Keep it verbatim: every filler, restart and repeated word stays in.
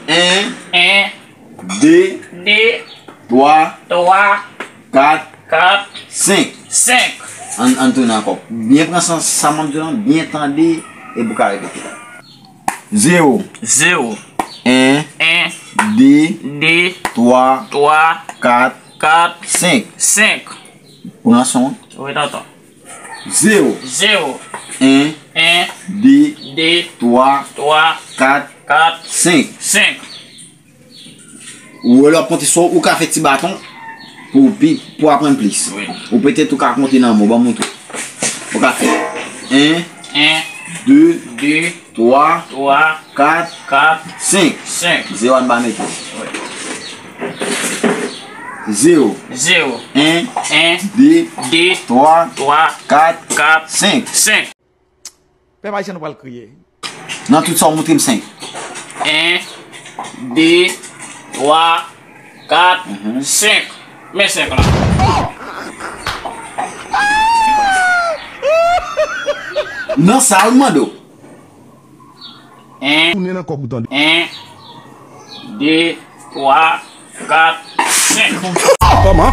En, en, de, de, twa, twa, kat, kat, senk. Senk. Ann, ann tounen ankò. Byen pran sa, sa m ap di w lan, byen tande, epi w ka repete. Zewo. Zewo. En, en, de, de, twa, twa, kat, kat, senk. Senk. Pran son. Wi, tonton. Zewo. Zewo. En, en, de, de, twa, twa, kat, kat, senk. Senk. Ou wè lè w ap konte sou, ou ka fè ti baton pou pi, pou aprann plis. Wi. Ou petèt ou ka konte nan mo, ban m montre w. Ou ka fè en, en, de, de, twa, twa, kat, kat, senk. Senk. Zewo a n pa mete. Wi. Zewo. Zewo. En, en, de, de, twa, twa, kat, kat, senk. Senk. Pèp ayisyen, nou pral kriye. Nan tout sa w montre m senk. En, de, twa, kat, mhm, senk. Men senk la. Nan sa l mande w. En, tounen nan kòk ou tande. En, de, twa, kat, senk. Kòman?